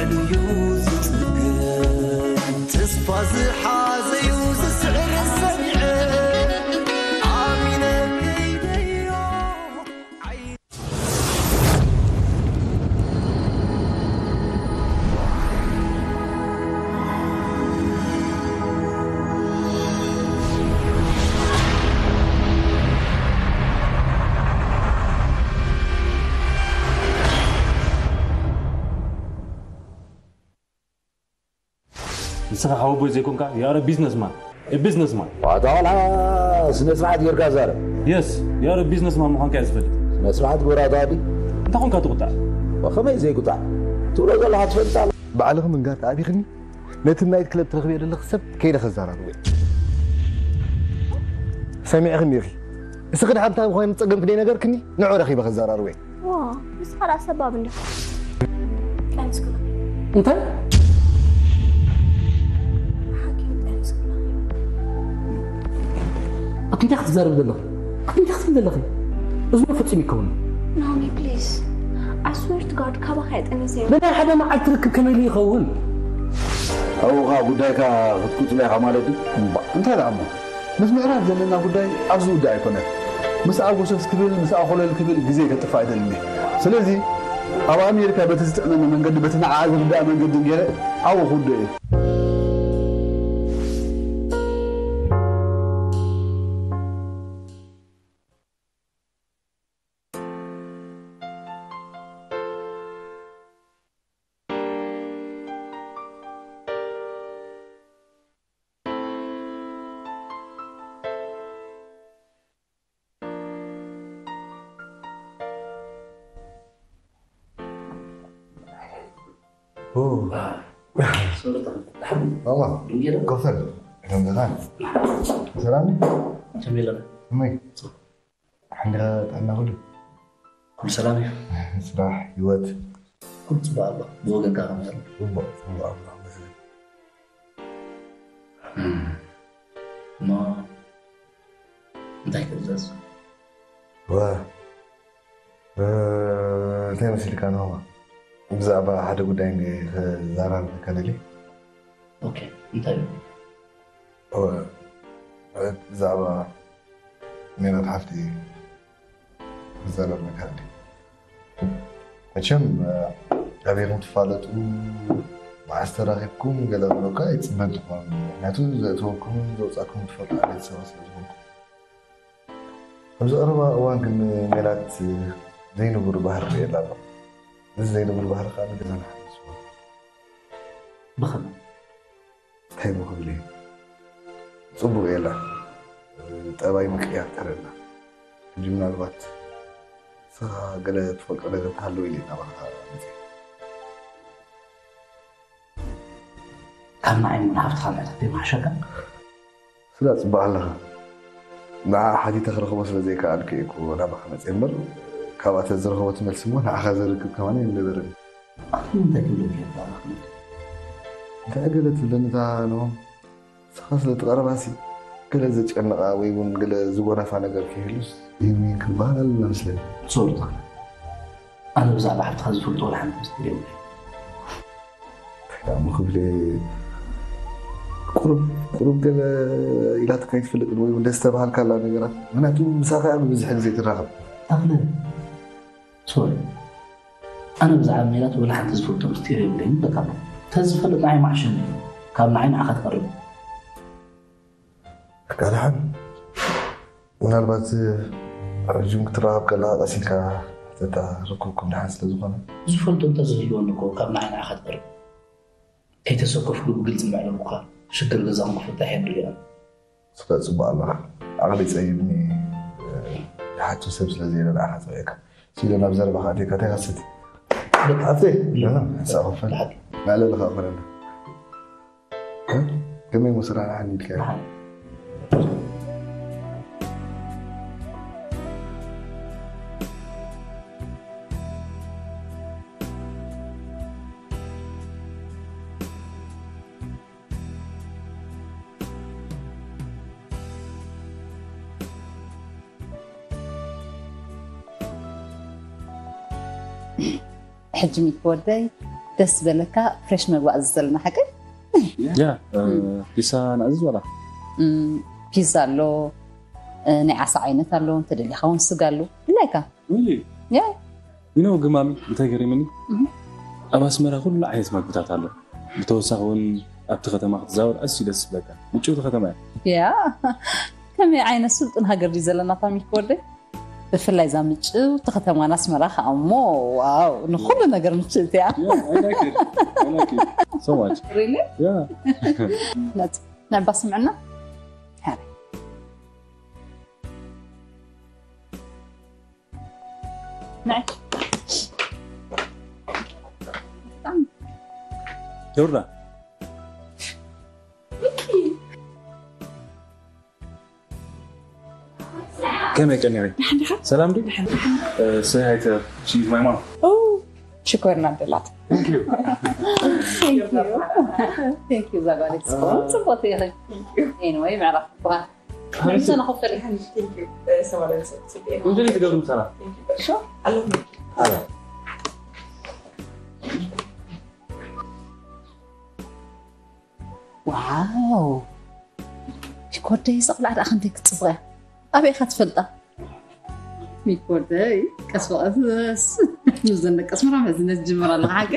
እዩ ዝጽገብ። ተስፋ ዝሓዘዩ ዝስዕር ሰሚዐ ኣሚነ ከይደዮ። ንስኻ ሓወቦይ ዘይኮንካ፣ you are a businessman. A businessman. ዋታ ዋላ ስነ ስርዓት ጌርካ ዛረብ። Yes, you are a businessman ምዃንካ እየ ዝፈልጥ። ስነ ስርዓት ግበራ ኣታ ኣቢ። እንታይ ኾንካ ትቑጣዕ? ወኸመይ ዘይቁጣዕ? ትብሎ ዘለኻ ትፈልጥ ኣላ። ባዕልኺ ምንጋር ተኣቢኽኒ፣ ነቲ ናይት ክለብ ትረኽብዮ ዘለኺ ሰብ ከይደ ከዘራርቦ እየ። ሰሚዕኽኒ ኢኺ። እስኺ ድሓር እንታይ ምዃኑ ዝጸገምክኒ ነገርክኒ፣ ንዑ ረኺበ ከዘራርቦ እየ። ዋ፣ ንስኻ ደኣ ሰባብ እንዲኻ። ቀንስኩላ። እንታይ? ሓኪም ቀንስኩላ። ኣቲ እንታይ ክትዛረብ ዘለኺ? ኣቲ እንታይ ክትብል ዘለኺ? እዚ ፈጺሙ ይከውን። ናኦሚ፣ please. I swear to God፣ ካባኻ የጠንሰ። ብናይ ሓደ መዓልቲ ርክብ ከመይ ኢሉ ይኸውን? ኣብኡ ኸኣ ጉዳይካ ክትቅጽሎ ኢኻ ማለት ድዩ? እምባእ፣ እንታይ ደኣ እሞ? ምስ ምዕራፍ ዘለና ጉዳይ ኣብዚ ዝውዳእ ኣይኮነን። ምስኣ ጎሰስ ክብል፣ ምስኣ ኮለል ክብል ግዜ ከጥፍእ ኣይደልን እየ። ስለዚ ኣብ ኣሜሪካ በቲ ዝጥዕመኒ መንገዲ፣ በቲ ንዓኣ ዝርድኣ መንገዲ ገይረ ኣብኡ ክውድኦ እየ። ማማ፣ ኮፈል፣ ከም ደኻን። ሰላም? ከመይ? ሓንዲኻ ጥዕና ኩሉ? ኩሉ ሰላም እዩ። ስራሕ፣ ህይወት? ኩሉ ጽቡቕ ኣሎ። ብወገንካ ከመይ ኣሎ? ጽቡቕ፣ ጽቡቕ ኣሎ። እም። እሞ እንታይ ክእዘዝ? ዋ፣ እ፣ እንታይ መሲልካ ንሆማ? ብዛዕባ ሓደ ጉዳይ እንደ-፣ ክዛረበካ ደልየ። ኦኬ፣ እንታይ እዩ? እ፣ ብዛዕባ ሜላት ሓፍቲ ክዛረበካ ደልየ። መቸም፣ እ፣ ኣበይኩም ትፋለጡ፣ መዓስ ተራኺብኩም ገለ ክብለካ ኣይጽበን ትኾን። ምኽንያቱ ዘእተወኩምን ዘውጻእኩምን ትፈልጡ ዓበይቲ ሰባት ስለ ዝኾንኩም። ኣብዚ ቀረባ እዋን ግን ሜላት ዘይንቡር ባህሪ ርእየላ ኣለኹ። እዚ ዘይንቡር ባህሪ ከኣ ንገዛና ሓሊስዎ። ብኸመይ? እንታይ እሞ ክብል እየ? ጽቡቕ እየላ። ጠባይ ምቅያር ተረላ። ሕጂ ምናልባት ንስኻ ገለ ትፈልጦ ነገር ተሃለወ ኢለ ናባኻ መጽየ። ካብ ንዓይ እሞ ንሃብትኻ ምሕታት ዘይምሓሸካ? ስላ ጽቡቕ ኣለኻ። ንዓ ሓቲተ ክረኽቦ ስለ ዘይከኣልኩ እየ እኮ ናባኻ መጽየ እምበር፣ ካብኣ ተዝረኽቦ እቲ መልሲ እሞ ንዓኻ ዘርክብ ከማን ኣይነበረን። ኣኽሊ እንታይ ክብለካ ይኽእል ኣኽሊ? እንታይ ገለ ትብለኒ እታ ንሆም? ንስኻ ስለ እትቐርባሲ፣ ገለ ዘጨንቓ ወይ እውን ገለ ዝጎነፋ ነገር ከይህሉስ፣ ይህን ይህን ክበሃል ኣለና መስለኒ። ሶሪ ተኽለ፣ ኣነ ብዛዕባ ሓፍትኻ ዝፈልጦ ወላ ሓንቲ ምስጢር የብለይን። እንታይ ደኣ እሞ ክብል እየ፣ ቁሩብ፣ ቁሩብ ገለ ኢላትካ ኣይትፈልጥን ወይ እውን ደስ ዝተባሃልካላ ነገራት። ምኽንያቱ ምሳኻ እያ ብብዝሒ ግዜ ትራኸብ። ተኽለ፣ ሶሪ። ኣነ ብዛዕባ ሜላት ወላ ሓንቲ ዝፈልጦ ምስጢር የብለይን፣ በቃ። ተዝፈልጥ ንዓይ ማዕሸኒ እዩ። ካብ ንዓይ ንዓኻ ትቐርብ። በቃ ደሓን። ምናልባት ሕጂ እውን ክትራኸብ ከለኻ ቀስ ኢልካ ሕተታ፣ ርክብኩም ደሓን ስለ ዝኾነ። ዝፈልጦ እንተዝህልወኒ እኮ ካብ ንዓይ ንዓኻ ትቐርብ። ከይተሰከፍኩ ብግልጺ ምዕለልኩኻ፣ ሽግር ገዛኹም ክፍታሕ እየ ድልዮ። ስለ ጽቡቕ ኣለኻ። ዓቕሊ ጸይብኒ፣ ዝሓቱ ሰብ ስለ ዘየለ ንዓኻ ጸዊዕካ። ሲለ ናብ ዘረባኻ ኣትየካ እንታይ ካሰቲ? ደቂ ኣፍተይ፣ ደህና፣ ንሳ ክፈል። ደሓን። መዕለልኻ ክኾነና። እ? ከመይ እሞ ስራሕ ደሓን ኢልካዮ? ደሓን። ሕጂ ሚኪ ወደይ፣ ደስ ዝበለካ ፍሬሽ መግቢ ኣዝዘልና ሓቀይ? ያ ፒሳ ንኣዝዝ ዋላ? ፒዛ ኣሎ፣ ናይ ዓሳ ዓይነት ኣሎ፣ እንተደሊኻ እውን ስጋ ኣሎ። ድላይካ። ያ ይነው ግማሚ እንታይ ገሪምኒ፣ ኣብ ኣስመራ ኩሉ ዓይነት መግብታት ኣሎ። ብተወሳኺ እውን ኣብቲ ከተማ ክትዛወር ኣዝዩ ደስ ዝብለካ ምጭውቲ ከተማ እያ። ያ ከመይ ዓይነት ስልጡን ሃገር ድዩ ዘለና ታሚክ ወደይ? ብፍላይ እዛ ምጭውቲ ከተማና ኣስመራ ከዓ እሞ ዋው ንኩሉ ነገር ምችእቲ እያ። Yeah, I like it. I like it so much. Really? Yeah. ነጥ ነባ ስምዕና። ሐረ ናይ ዮርዳ ከመይ ቀኒኺ? ሰላም ዱ? Say hi to her. She's my mom. ሽኮር ናደላት። Thank you. Thank you ዛጓለች ጽቡቅ ጽቡቅ ይኸ Anyway ምዕራፍ በኋላ ምሰና ኾፈል እንዴት ትገብሩ ምሰና? ዋው ሚኮደይ ዘቕላዕ ደኣ ክንደይ ክትፅብቕ እያ ኣበይ ኢኻ ትፈልጣ ሚኮደይ ቀስ ብቐስ ንዘነቀስ ምራ መዝነት ጅምር ኣለኻ ሓቂ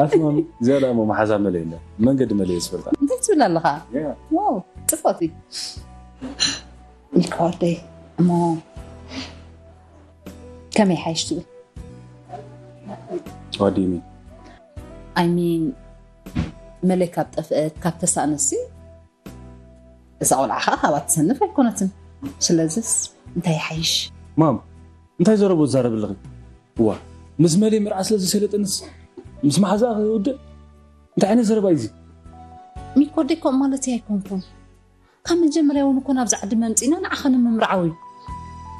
ኣትማሚ እዚኣ ደኣ እሞ መሓዛ መለ የለ መንገዲ መለ እየ ዝፈልጣ እንታይ ትብል ኣለኻ ዋው ፅፎት እዩ ሚኮደይ እሞ ከመይ ሓይሽ ትብል What do you mean? I mean መለይ ካብ ጠፍአት ካብ ተሳእነሲ እዛ ቆልዓ ከዓ ካብኣ ትሰንፍ ኣይኮነትን ስለዚስ እንታይ ይሓይሽ ማም እንታይ ዘረቦ ትዛረብ ኣለኺ እዋ ምስ መለይ ምርዓ ስለ ዝሰለጠንስ ምስ መሓዛኣ ክውድእ እንታይ ዓይነት ዘረባ እዩ እዚ ሚኮ ደይ ከምኡ ማለት ኣይኮንኩን ካብ መጀመርያ እውን እኮ ናብዚ ዓዲ መምፂእና ንዓኻ ንምምርዓው እዩ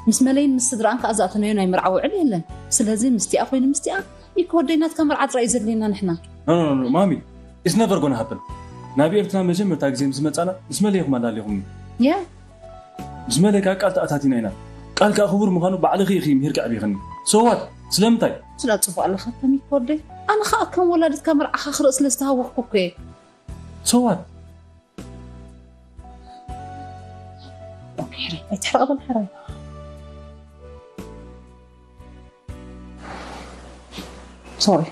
ምስ መለይን ምስ ስድራኣን ከዓ ዝኣተናዮ ናይ መርዓ ውዕል የለን ስለዚ ምስቲኣ ኮይኑ ምስቲኣ ሚኮ ወደይ ናትካ መርዓ ጥራይ እዩ ዘድልየና ንሕና No, no, no, no, ማሚ, it's never gonna happen. ናብ ኤርትራ መጀመርታ ግዜ ምስ መጻና ምስ መለይኹም ኣላሊኹምኒ። ያ ምስ መለይ ከኣ ቃል ተኣታቲና ኢና። ቃል ከኣ ክቡር ምዃኑ ባዕልኺ ኢኺ ምሂርኪ ኣዕቢኽኒ። So what? ስለምንታይ? ስላ ጽቡቕ ኣለኻ እታ ሚኮ ወደይ። ኣነ ኸኣ ከም ወላዲትካ መርዓኻ ክርኢ ስለ ዝተሃወኽኩ እኮ እየ። So what? ሕራይ ኣይትሕረቕ በል ሕራይ። ሶሪ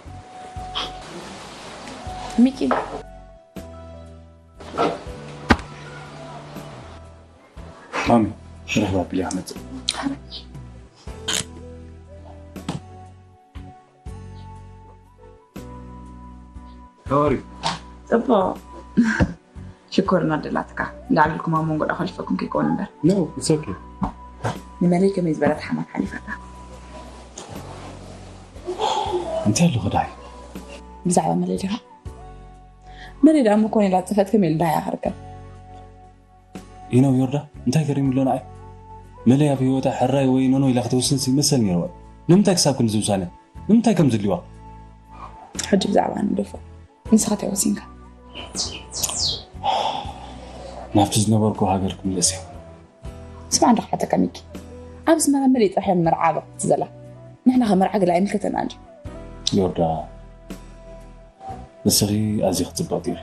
ሚኪ ማሚ ርኽባ ቢልያ ክመፅእ How are you? ፅቡቅ ሽኮር እናደላትካ እንዳዕለልኩም ኣብ መንጎ ዳ ከልፈኩም ከይከውን እምበር No, it's okay. ንመለይ ከመይ ዝበለት ሓማት ሓሊፋታ እንታይ ኣለኹ ዳይ? ብዛዕባ መለይ ዲኻ መለይ ዳ ምኮነ ኢላ ፅፈት ከመይ ኢሉ ዳያ ክርከብ You know ዮርዳ እንታይ ገሪሙ ኣሎ ንዓይ? መለይ ኣብ ህይወታ ሕራይ ወይ ኖኖ ኢላ ክትውስንስ ይመሰል ነይርዋ። ንምንታይ ክሳብ ክንዚ ውሳነ? ንምንታይ ከም ዝልዋ? ሕጂ ብዛዕባ ንደፎ ንስኻ እንታይ ወሲንካ ናብቲ ዝነበርኩ ሃገር ክምለስ እየ ስማዕ እንዶ ክሓተካ ሚኪ ኣብ ዝመራ መለይ ጥራሕ እዮም መርዓ ኣሎ ክትዘላ ንሕና ከ መርዓ ገለ ኣይምልከተና እንጂ ዮርዳ ንስኺ ኣዝዩ ክትፅበቕ ዲኺ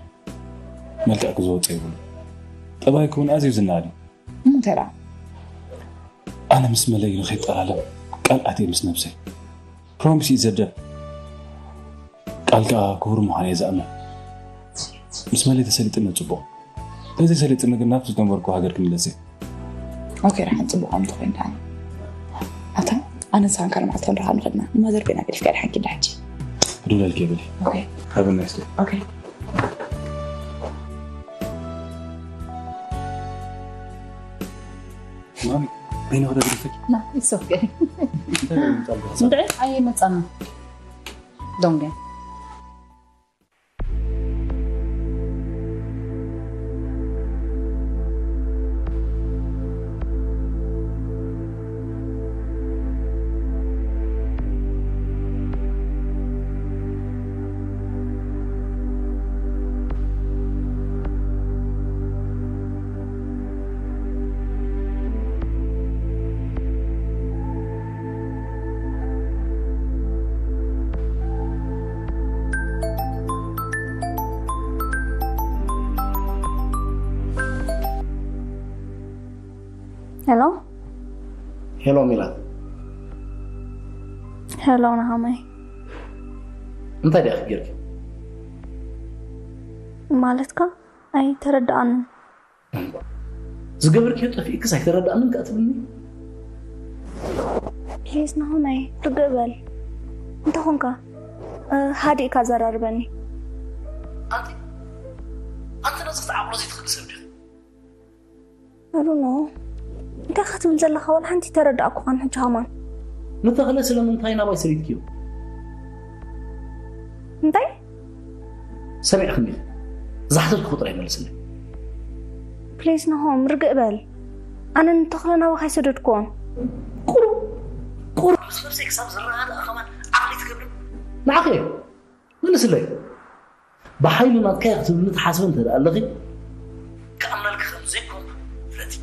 መልክዕ ክዝወፀ ይብሉ ጠባይኪ እውን ኣዝዩ ዝናኣድ እዩ እንታይ ደኣ ኣነ ምስ መለይ ንኸይጠላለም ቃል ኣትየ ምስ ነብሰይ ፕሮሚስ እዩ ዘደብ ቃል ከዓ ክቡር ምዃነ እየ ዝኣምን ምስ መለይ ተሰሊጥነ ፅቡቕ እንተዘይሰሊጥነ ግን ናብቲ ዝነበርኩ ሃገር ክምለስ እየ ኦኬ ደሓን ፅቡቕ ከምቲ ኮይንካ ኣታ ኣነ ንስኻን ካልእ መዓልቲ ክንረኻ ንኽእልና ንማዘር ኮይና ገዲፍካ ድሓን ኪዳ ሕጂ ክድውለልኪ የብል ኦኬ Have a nice day. ኦኬ ማሚ ዓይነ ክደግፈኪ ና it's okay እንድዒ ኣይመፃና ዶንገ ሄሎ ሜላት፣ ሄሎ ናሃመይ። እንታይ ዲኣ ጌርኪ? ማለትካ ኣይተረዳኣንን። ዝገበርክዮ ጠፊእክስ ኣይተረዳኣንን ከኣ ትብልኒ? ፕሊዝ ናሃመይ፣ ርግእ በል። እንተኾንካ እ፣ ሃዲእካ ዘራርበኒ። ኣንቲ ኣንቲ ነዚ ክትዓቕሎ ዘይትኽእሊ ሰብ ዲኺ? ኣሩኖ፣ እንታይ ክትብል ዘለኻ ዋላ ሓንቲ ተረዳእኩኻን ሕጂ ሃማን። ንተኽለ ስለምንታይ ናባይ ሰዲድክዮ? እንታይ? ሰሚዕክኒ? ዝሓተትኩ ጥራይ መልስለይ። ፕሊዝ ናሆም፣ ርግእ በል። ኣነ ንተኽለ ናባኻ ኣይሰደድኩዎን። ቁሩብ ቁሩብ ምስ ነብሰይ ክሳብ ዝረዳዳእ ከማን ዓቕሊ ትገብሪ? ንዓኺ እየ። መልስለይ። ብሓይሊ ናትካ እየ ክትብልኒ ትሓስቢ እንተ ደኣ ኣለኺ፣ ክኣምነልኪ ከም ዘይኮንኩ ፍለጢ።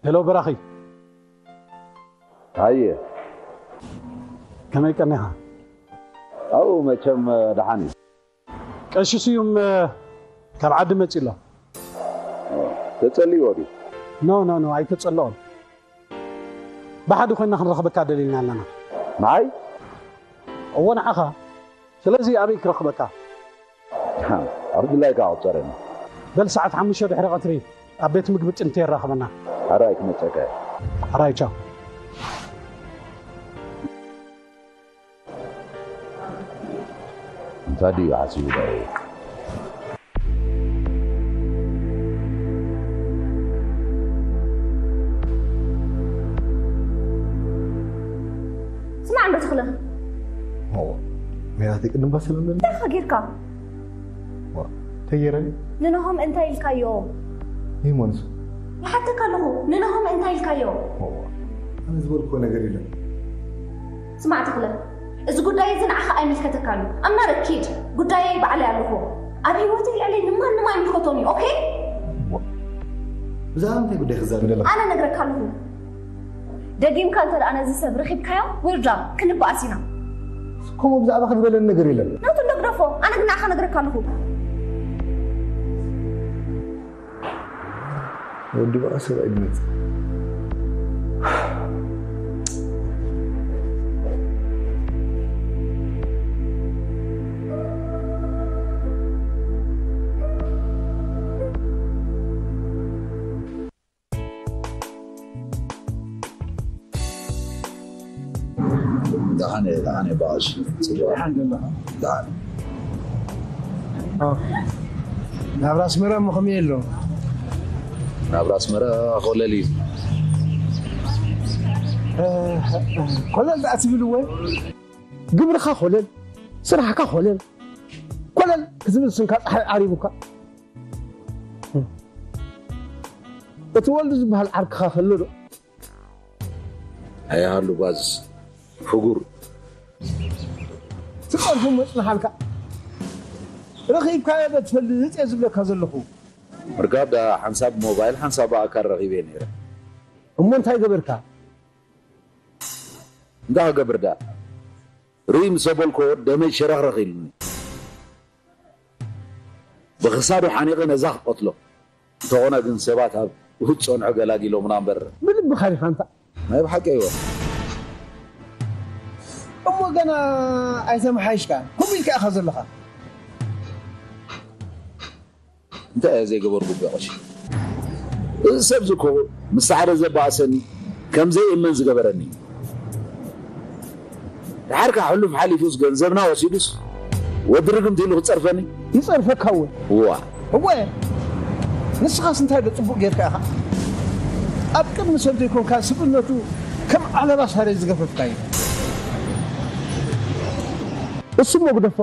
ሄሎ በራኺ። ሃየ። ከመይ ቀኒኻ? ኣው መቸም ደሓን እዩ። ቀሺ ስዩም ካብ ዓዲ መጺ ኣሎ። ተጸልይዎ ድዩ? ኖ ኖ ኖ ኣይተጸልኦን። ብሓደ ኮይና ክንረኽበካ ደሊልና ኣለና። ንዓይ? እዎ ንዓኻ። ስለዚ ኣበይ ክረኽበካ? ኣብ ድላይካ ኣቁጸረኒ። በል ሰዓት ሓሙሽተ ድሕሪ ቀትሪ ኣብ ቤት ምግቢ ጥንቲ የራኽበና። ኣራይ ክመጸካ እየ። ኣራይ ቻው። እንታይ ድዩ ሓሲቡ ዳይ? ስማዕ እንዶ ተኽለ። ኦ፣ ሜላተይ ቅድም ባሰለለኒ። እንታይ ኢኻ ጌርካ? ዋ፣ ተየረኒ። ንነሆም እንታይ ኢልካዮ? ይሞንሱ። ይሓተካ ኣለኹ፣ ንነሆም እንታይ ኢልካዮ? ኦ፣ ኣነ ዝበልኩዎ ነገር የለን። ስማዕ ተኽለ፣ እዚ ጉዳይ እዚ ንዓኻ ኣይምልከተካን እዩ። ኣምናረ ኪድ፣ ጉዳየይ ባዕለይ ኣለኹ። ኣብ ህይወተይ ልዕለይ ንማንም ኣይምልከቶን እዩ፣ ኦኬ? ብዛዕባ እንታይ ጉዳይ ክዛረብ ደለኻ? ኣነ ነግረካ ኣለኹ። ደጊምካ እንተ ደኣ ነዚ ሰብ ረኺብካዮ፣ ዊርዳ፣ ክንበኣስ ኢና። ከምኡ ብዛዕባ ክግበለኒ ነገር የለን። ናቱ እንዶ ግደፎ፣ ኣነ ግን ንዓኻ ነግረካ ኣለኹ። ወዲ በኣ ሰብኣይ ድመጽእ። ደሓን እየ፣ ደሓን እየ በዓል። ጽቡቕ። ደሓን። ናብራ ኣስመራ እሞ ከመይ ኣሎ? ናብራ ኣስመራ ኮለል እዩ። ኮለል ደኣ ትብል እወ። ግብርኻ ኮለል፣ ስራሕካ ኮለል፣ ኮለል ክትብል ስንካ ጸሓይ ዓሪቡካ። እቲ ወልዱ ዝበሃል ዓርክኻ ከሎ ዶ? ኣይሃሉ ባዝስ ፍጉር። ትቐርፉ መጽንሓልካ ረኺብካዮ ዶ ትፈልጥ እየ ዝብለካ ዘለኹ። ምርካብ ዳ ሓንሳብ ሞባይል ሓንሳብ ብኣካል ረኺበ ነይረ። እሞ እንታይ ገበርካ? እንታይ ክገብር ዳ? ርእይ ምስ ኣበልኮ ደመይ ሸረኽረኽ ኢሉኒ። ብኽሳዱ ሓኒቐ ነዛ ክቐትሎ። እንተኾነ ግን ሰባት ኣብ ውህድ ጸንሖ ገላጊሎምና እምበር። ብልብኻ ዲኻ እንታ? ናይ ብሓቂ ኣይወ። እሞ ገና ኣይተመሓይሽካ። ከምኡ ኢልካ ኢኻ ዘለኻ። እንታይ እየ ዘይገበርኩ ብቐሺ? እዚ ሰብ እዚ እኮ ምስ ሳዕረ ዘባእሰኒ ከም ዘይእመን ዝገበረኒ እዩ። ድሓር ከኣ ሕሉፍ ሓሊፉስ ገንዘብና ወሲዱስ ወዲ ርግምቲ ኢሉ ክጸርፈኒ? ይጸርፈካ እውን። እዋ። እወ። ንስኻስ እንታይ ዶ ጽቡቕ ጌርካ ኢኻ? ኣብ ቅድሚ ሰብ ዘይኮንካ ስብእነቱ ከም ዓለባ ሳሬ ዝገፈፍካ እዩ። እሱ እሞ ግደፎ።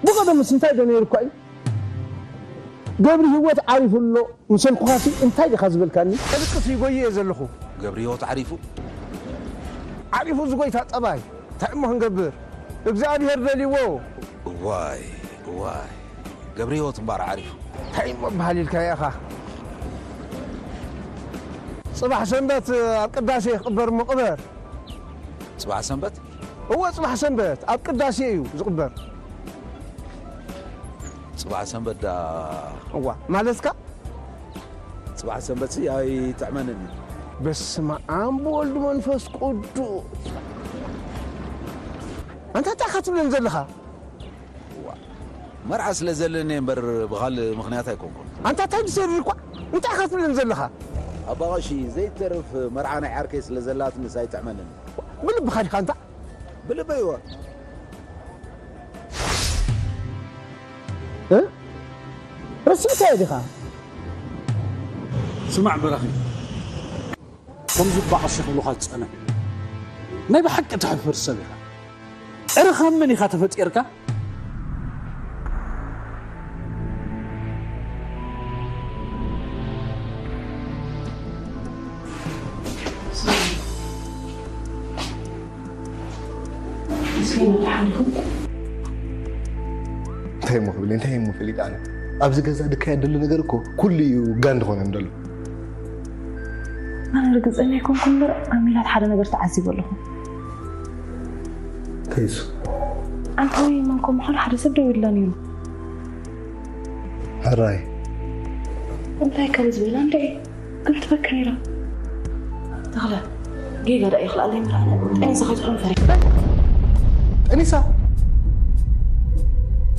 ብቐደምስ እንታይ ዶ ነይሩ እኳ እዩ? ገብሪ ህይወት ዓሪፉ ኣሎ ምሰልኩኻሲ እንታይ ዲኻ ዝበልካኒ? ቅልጥፍ ይጎይ እየ ዘለኹ። ገብሪ ህይወት ዓሪፉ? ዓሪፉ ዝጎይታ ጠባይ እንታይ እሞ ክንገብር? እግዚኣብሔር ደልይዎ። እዋይ እዋይ፣ ገብሪ ህይወት እምበኣር ዓሪፉ። እንታይ እሞ በሃል ኢልካ ኢኻ? ጽባሕ ሰንበት ኣብ ቅዳሴ ክቕበር እሞ ቅበር። ጽባሕ ሰንበት? እወ፣ ጽባሕ ሰንበት ኣብ ቅዳሴ እዩ ዝቕበር። ጽባሕ ሰንበት ዳ? እዋ፣ ማለትካ? ጽባሕ ሰንበትሲ ኣይጥዕመንን እዩ። በስመ ኣብ ወልድ መንፈስ ቅዱስ። ኣንታ እንታይ ኢኻ ትብለኒ ዘለኻ? እዋ፣ መርዓ ስለ ዘለኒ እምበር ብኻልእ ምኽንያት ኣይኮንኩን። ኣንታ እንታይ ድሰሪ እኳ እንታይ ኢኻ ትብለኒ ዘለኻ? ኣባ ቀሺ፣ ዘይተርፍ መርዓ ናይ ዓርከይ ስለ ዘላትንስ ኣይጥዕመንን። ብልብኻ ዲኻ ኣንታ? ብልበይ እወ። እ? ረሲዕካዮ ዲኻ? ስማዕ በራኺ፣ ከምዚ እባ ቀሺ ክብሉኻ ዝጸንሑ፣ ናይ ብሓቂ ተሕፍር ሰብ ኢኻ። እረ ካብ መን ኢኻ ተፈጢርካ? እንታይ እሞ ክብል እንታይ እሞ ፈሊጥ ኣነ ኣብዚ ገዛ ድካየድ ዘሎ ነገር እኮ ኩሉ እዩ ጋን ዝኾነ ዘሎ። ኣነ ርግጸኛ ኣይኮንኩን እምበር ኣብ ሜላት ሓደ ነገር ተዓዚበ ኣለኹ። እንታይ እሱ? ኣንታዊ መን ከም ምዃኑ ሓደ ሰብ ደው ኢልና ነይሩ። ሕራይ እንታይ ከም ዝበላ እንድዒ ግን ትበኪ ነይራ። ተኽለ ጌጋ ዳ ይኽልኣለይ ምርኣነ ጠኒሳ ከይትኾን ፈሪ። ጠኒሳ?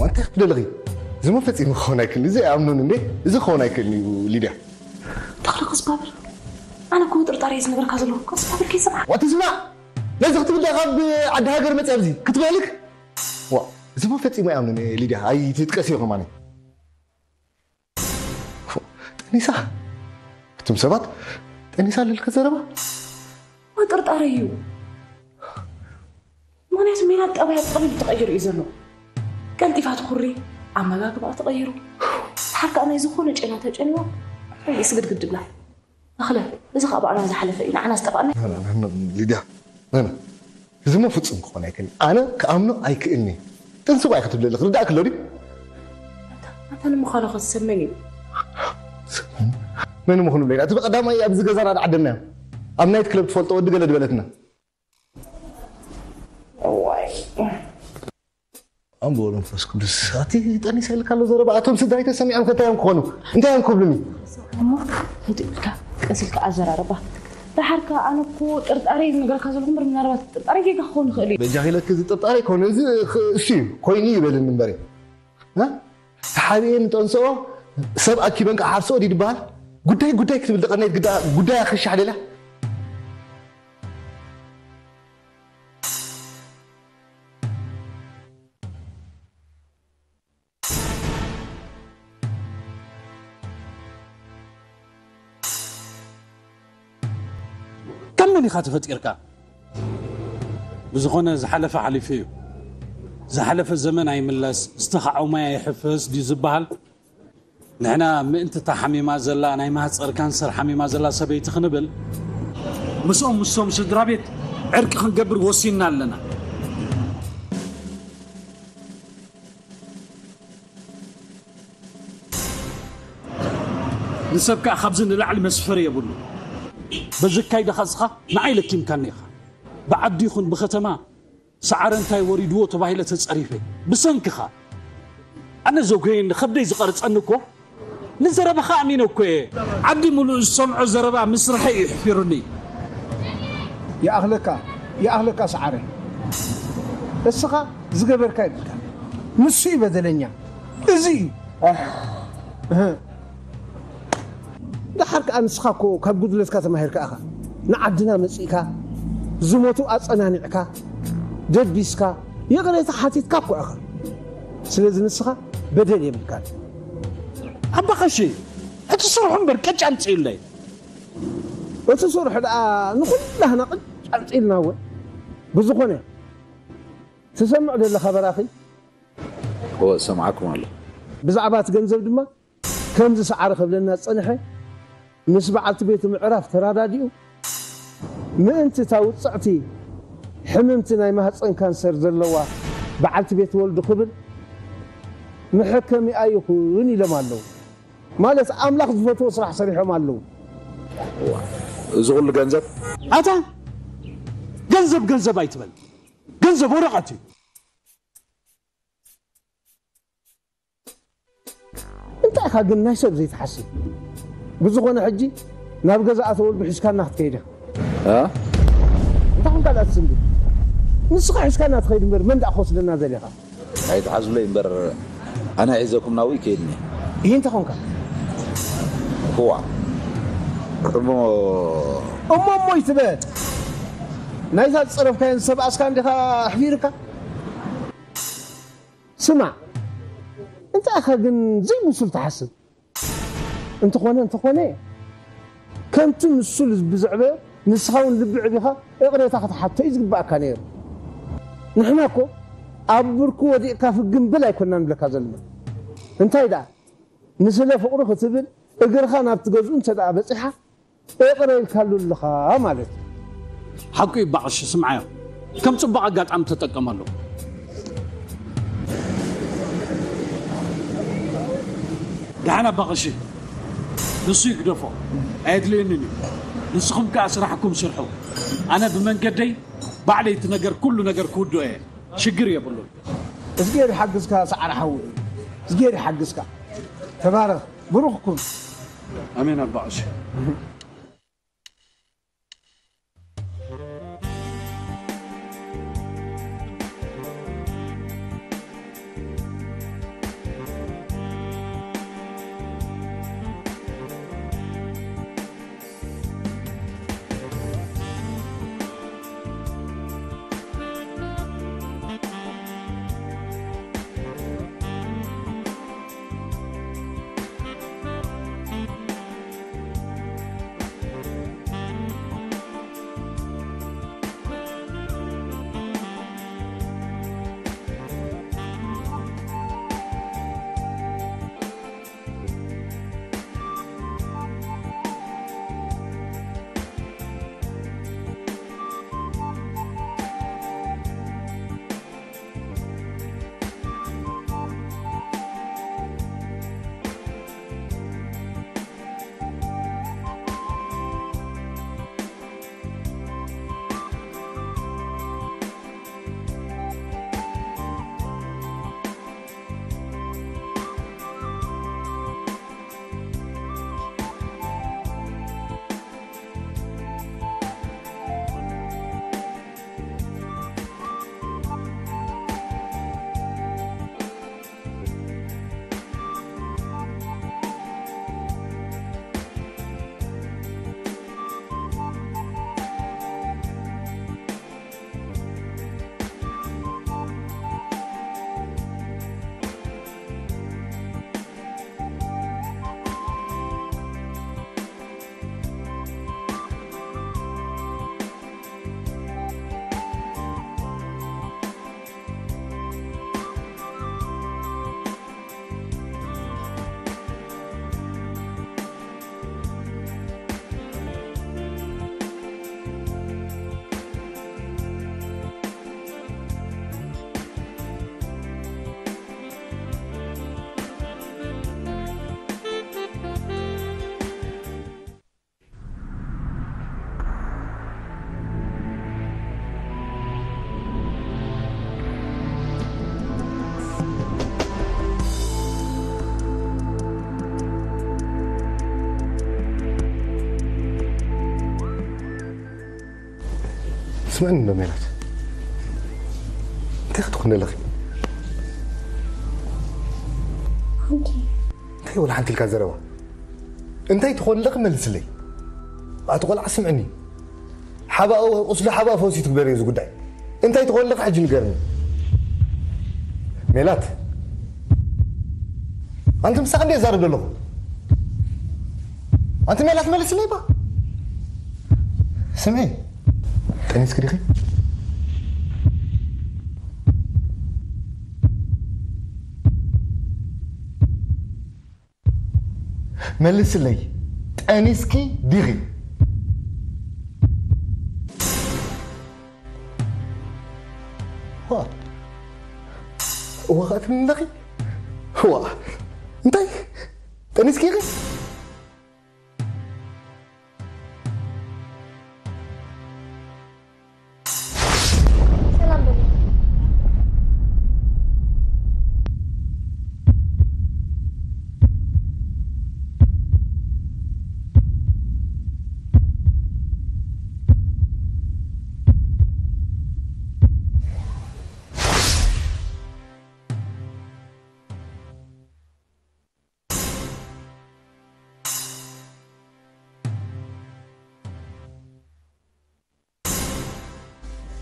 ዋንታይ ክትደልኺ? እዚ መፈጺሙ ክኸውን ኣይክእልን። እዚ ኣይኣምኖን እንዴ? እዚ ክኸውን ኣይክእልን እዩ ሊድያ። ተኽለ ክስባብል ኣነ እኮ ጥርጣሬ ዝነበርካ ዘለኹ ክስባብል ከይሰምዓ። ዋቲ ስማዕ! ነዚ ክትብል ዲኻ ካብ ዓዲ ሃገር መጽያ ኣብዚ ክትበህልክ? ዋ፣ እዚ እሞ ፈጺሙ ኣይኣምንን እየ ሊድያ። ኣይትጥቀስዮ ከማን። ፎ፣ ጠኒሳ። እቶም ሰባት ጠኒሳ ኣለልካ ዘረባ? ዋ፣ ጥርጣሬ እዩ። ምኽንያቱ ሜላት ጠባያ ብቐሊሉ ተቐይሩ እዩ ዘሎ። ቀልጢፋ ትኹሪ፣ ኣመጋግባኣ ተቐይሩ። ድሓር ከኣ ናይ ዝኾነ ጨና ተጨንዋ፣ ወይ ስግድግድ ብላ። ተኽለ፣ እዚ ኸኣ ብኣና ዝሓለፈ እዩ፣ ንዓና ዝጠፍኣና። ና፣ ና፣ ና፣ ሊድያ፣ ና፣ ና። እዚ እሞ ፍጹም ክኾን ኣይክእልን። ኣነ ክኣምኖ ኣይክእልን እየ። ጥንሲ እኳ ኢኺ ትብሊ ኣለኺ፣ ርዳእኪ ኣሎ ድዩ? ኣንታ፣ ኣንታ ንምዃኑ ኸ ሰብ መን እዩ? መን እሞ ክንብሎ ኢና? እቲ ብቐዳማይ ኣብዚ ገዛና ዝዓደምናዮ፣ ኣብ ናይት ክለብ ትፈልጦ ወዲ ገለ ዝበለትና። እዋይ። ኣቦ መንፈስ ቅዱስ፣ ኣቲ ጠኒሳ ኢልካ ኣሎ ዘረባ፣ ኣቶም ስድራይ ተሰሚዖም ከ እንታይ እዮም ክኾኑ? እንታይ እዮም ክብሉኒ? እሞ ህድእ ኢልካ ቀስ ኢልካ ኣዘራርባ። ደሓር ከኣ ኣነ እኮ ጥርጣሬ ዝነግረካ ዘለኹ እምበር ምናልባት ጥርጣሬ ጌጋ ክኸውን ይኽእል እዩ። በጃኺ ኢለኪ እዚ ጥርጣሬ ኣይኮነ፣ እዚ ኽ-፣ እሱ እዩ፣ ኮይኑ እዩ በልኒ እምበር። እ? ተሓቢኤ ንጠንስኦ ሰብ ኣኪበን ክሓርስኦ ድዩ ዝበሃል? ጉዳይ ጉዳይ ክትብል ደቐነይት ግዳ ጉዳይ ኣኽሻሕ ደልያ? ካብ መን ኢኻ ተፈጢርካ? ብዝኾነ ዝሓለፈ ሓሊፉ እዩ። ዝሓለፈ ዘመን ኣይምለስ፣ ዝተኻዕኦ ማይ ኣይሕፈስ ድዩ ዝበሃል? ንሕና ምእንቲ እታ ሓሚማ ዘላ ናይ ማህጸር ካንሰር ሓሚማ ዘላ ሰበይቲ ክንብል ምስኦም ምስቶም ስድራ ቤት ዕርቂ ክንገብር ወሲንና ኣለና። ንሰብ ከኣ ካብዚ ንላዕሊ መስፈሪ የብሉ። በዚ ኣካይዳኻ እስኻ ንዓይ ለኪምካኒ ኢኻ። ብዓዲ ይኹን ብኸተማ ሰዓረ እንታይ ወሪድዎ ተባሂለ ተጸሪፈ። ብሰንክኻ። ኣነ ዘጉየኒ፣ ከብደይ ዝቐርጸኒ እኮ ንዘረባኻ ኣሚነ እኮ እየ። ዓዲ ምሉእ ዝሰምዖ ዘረባ ምስርሐይ እዩ ኣሕፊሩኒ። ይኣኽለካ፣ ይኣኽለካ ሰዓረ። እስኻ ዝገበርካ የብልካ። ንሱ እዩ በደለኛ። እዚ እዩ። ኣህ። እህ። ደሓር ከኣ ንስኻ እኮ ካብ ጉድለትካ ተማሂርካ ኢኻ ንዓድና መጺእካ፣ ዝሞቱ ኣጸናኒዕካ፣ ደቢስካ ይቕሬታ ሓቲትካ እኮ ኢኻ። ስለዚ ንስኻ በደል የብልካን። ኣባ ቀሺ፣ እቲ ስርሑ እምበር ቅጭ ኣምፅእለይ። እቲ ስርሑ ደኣ ንኹላህና ቅጭ ኣምፅእልና እወ። ብዝኾነ ትሰምዕ ዘለኻ በራኺ? እወ እሰምዓኩም ኣሎ። ብዛዕባ እቲ ገንዘብ ድማ ከምዚ ሰዓረ ክብለና ዝጸንሐ ምስ በዓልቲ ቤቱ ምዕራፍ ተራዳዲኡ ምእንቲ እታ ውጽዕቲ ሕምምቲ ናይ ማህጸን ካንሰር ዘለዋ በዓልቲ ቤት ወልዱ ክብል መሐከሚኣ ይኹን ኢሎም ኣለዉ። ማለት ኣምላኽ ዝፈትዎ ስራሕ ሰሪሖም ኣለዉ። እዚ ኩሉ ገንዘብ ኣታ ገንዘብ ገንዘብ ኣይትበል። ገንዘብ ወረቐት እዩ። እንታይ ኢኻ ግን ናይ ሰብ ዘይትሓስብ? ብዝኾነ ሕጂ ናብ ገዛ ኣቶ ወልዱ ሒዝካና ክትከይድ ኢኻ። እ? እንታይ ኮንካ ደኣ ትስንብድ? ንስኻ ሒዝካና ትኸይድ እምበር መን ደኣ ክወስደና ደሊኻ? ኣይትሓዝለይ እምበር ኣነ ሒዘኩም ናብኡ ይከይድኒ። ይህ እንታይ ኮንካ? ክዋ እሞ እሞ እሞ ይትበል። ናይዛ ዝጸረፍካየን ዝሰብኣስካ እንዲኻ ኣሕፊርካ? ስማዕ፣ እንታይ ኢኻ ግን ዘይብሱል ትሓስብ? እንተኾነ እንተኾነ ከምቲ ንሱ ብዝዕበዮ ንስኻ እውን ልቢ ዕቢኻ እቕሬታ ክትሓቶ እዩ ዝግባእካ ነይሩ። ንሕና እኮ ኣብ ብርኩ ወዲቕካ ፍግም ብል ኣይኮንና ንብለካ ዘለና። እንታይ ደኣ ንስለ ፍቕሩ ክትብል እግርኻ ናብቲ ገዝኡ እንተ ደኣ በጺሓ እቕረ ኢልካሉ ኣለኻ ማለት እዩ። ሓቁ እዩ ባቕሺ፣ ስምዓዮ። ከም ጽቡቕ ኣጋጣሚ ተጠቀመሉ። ደሓን ኣባቐሺ፣ ንሱ ይግደፎ፣ ኣየድልየንን እዩ። ንስኹም ከኣ ስራሕኩም ስርሑ። ኣነ ብመንገደይ ባዕለይ እቲ ነገር ኩሉ ነገር ክውድኦ እየ። ሽግር የብሉን። እዝጌር ይሓግዝካ ሰዓር ሓው፣ እዝጌር ይሓግዝካ። ተባረኽ፣ ብሩኽ ኩን። ኣሜን ኣባቐሺ። ስምዕኒ እንዶ ሜላት፣ እንታይ ክትኾኒ ኣለኺ? እንታይ ወላ ሓንቲ ኢልካ ዘረባ? እንታይ ትኾኒ ኣለኺ? መልስለይ። ኣቲ ቆልዓ ስምዕኒ፣ ሓባኡ ቁስሊ ሓባኡ ፈውሲ ትግበሪ እዚ ጉዳይ። እንታይ ትኾን ኣለኻ ሕጂ ንገርኒ። ሜላት፣ ኣንቲ ምሳኻ እንደ ዛረብ ዘለኹ። ኣንቲ ሜላት መልስለይ ባ። ስምዒ፣ ጠኒስኪ ዲኺ? መልስለይ፣ ጠኒስኪ ዲኺ? ዋ፣ እወ ኸኣ ትብሊ ኣለኺ? ዋ፣ እንታይ? ጠኒስኪ ኢኺ? ሰላም በሉ።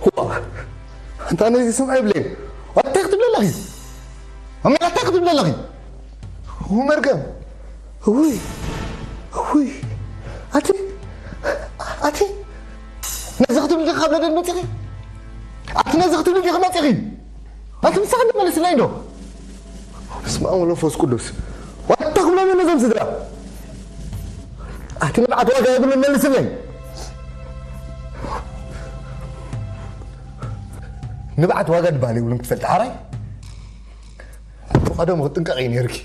ዋ፣ ኣንታ ነዚ ስምዒ ይብለይ። እንታይ ክትብሊ ኣለኺ? ኣሜን፣ እንታይ ክትብሊ ኣለኺ? ው መርገም። ውይ፣ ውይ። ኣቲ፣ ኣቲ፣ ነዚ ክትብሊ ዲኺ ካብ ለንደን መጺኺ? ኣቲ፣ ነዚ ክትብሊ ዲኺ መጺኺ? ኣቲ፣ ምሳኻ መለስለይ ዶ? በስመ ኣብ ወመንፈስ ቅዱስ። ዋታ ክብሎም እዮም ነዞም ስድራ። ኣቲ፣ ንብዓት ዋጋ የብሉን፣ መልስለይ። ንብዓት ዋጋ ዝበሃል የብሉን ክትፈልጢ ሓራይ። ብቐደሙ ክትጥንቀቂ ነይርኪ።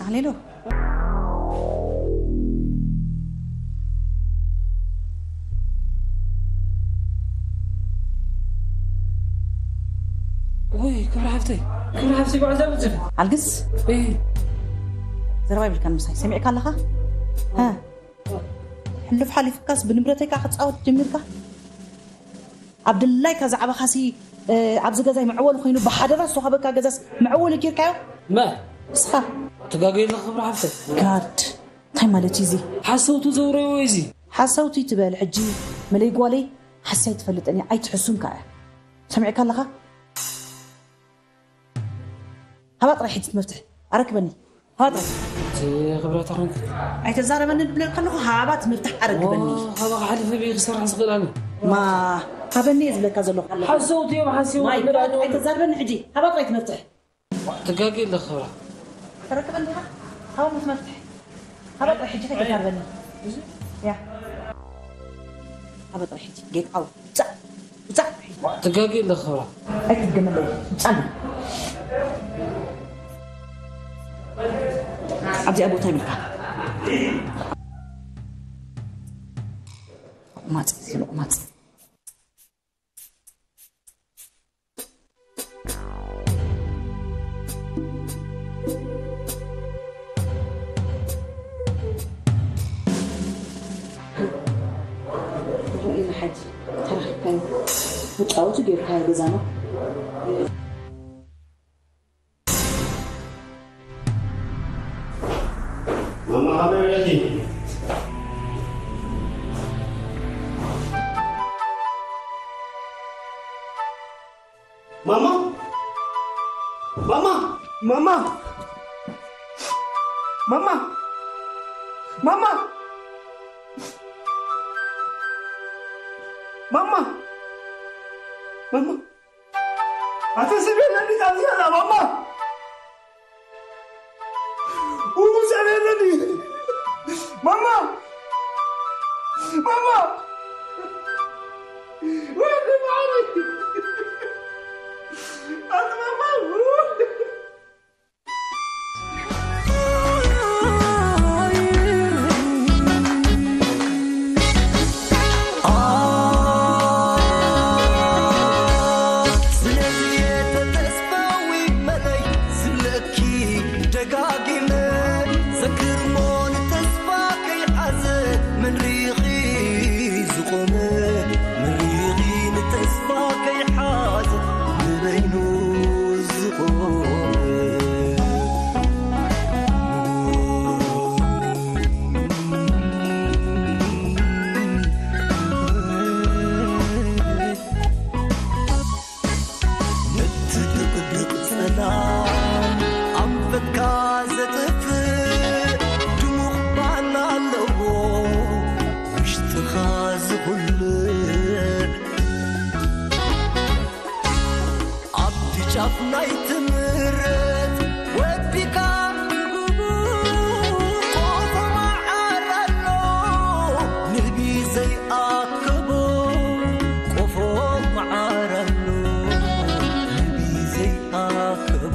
ኣኽሊሉ። ወይ ክብሪ ሓፍተይ፣ ክብሪ ሓፍተይ፣ በዓል ዳዊት ዝብል። ኣልግስ። እይ። ዘረባ ይብልካን ምሳይ ሰሚዕካ ኣለኻ? ሃ? ሕሉፍ ሓሊፍካስ ብንብረተይ ከኣ ክጻወት ጀሚርካ? ኣብ ድላይካ ዛዕባኻሲ፣ እ፣ ኣብዚ ገዛይ መዕወሊ ኮይኑ ብሓደራ ዝተዋህበካ ገዛስ መዕወሊ ጌርካዮ? መ? ንስኻ። ትጋገይ ኣለኻ ክብሪ ሓፍተይ። ጋድ፣ እንታይ ማለት እዩ እዚ? ሓሰውቲ ዘውረይዎ እዩ እዚ። ሓሰውቲ ትበል ሕጂ፣ መለይ ጓለይ፣ ሓሰይ ትፈልጥን እያ፣ ኣይትሕሱን ከኣ እያ። ሰሚዕካ ኣለኻ? ሃባ ጥራይ ሕጂ እቲ መፍትሕ። ኣረክበኒ። ሃባ ጥራይ። እቲ ክብረታ ኮንክ። ኣይተዛረበኒ ድብለካ ኣለኹ፣ ሃባ እቲ መፍትሕ ኣረክበኒ። ኦ፣ ካባኻ ሓሊፈ ብየ ክሰርሕ ዝኽእል ኣነ። ማ፣ ሃበኒ እየ ዝብለካ ዘለኹ። ሓሰውቲ እዮም፣ ሓሲቦም ማይ፣ ክብረታ። ኣይተዛረበኒ ሕጂ። ሃባ ጥራይ እቲ መፍትሕ። ትጋጊ ኣለኺ ክብራ። ተረክበኒ ዲኻ? ሃባ እቲ መፍትሕ። ሃባ ጥራይ ሕጂ ከይተዛረበኒ። ያ። ሃባ ጥራይ ሕጂ። ጌት ኣውት። ውጻእ። ውጻእ። ትጋጊ ኣለኺ ክብራ። ኣይትድገመለይ። ውጻእ። ኣብዚኣ ቦታ ይብልካ። ሎቕማጽ፣ ሎቕማጽ። ርኢና ሕጂ ተረኺብካዮ፣ መጫወቲ ጌርካዮ ገዛና። ማማ፣ ከመይ ውዒልኪ? ማማ! ማማ! ማማ! ማማ! ማማ! ማማ! ማማ! ኣቲ ሰብ የለን፣ ጣልያ ማማ! ኡ፣ ሰብ የለን! ማማ! ማማ! ወዲ ማሪ! ንቕጽላ ኣንፈትካ ዘጥፍእ ድሙቕ ባና ኣለዎ ውሽጥኻ ዝኹልዕ። ኣብቲ ጫፍ ናይ ትምረት ወዲካ ቆፎ መዓር ኣሎ ንቢ ዘይኣከቦ፣ ቆፎ መዓር ኣሎ ንቢ ዘይኣከቦ።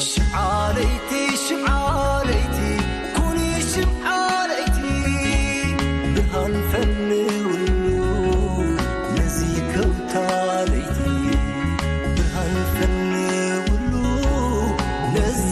ሽዓ ለይቲ ሽዓ ለይቲ ኩኒ ሽዓ ለይቲ ብርሃን ፈንውሉ ነዚ ከውታ ለይቲ ብርሃን ፈንውሉ ነዚ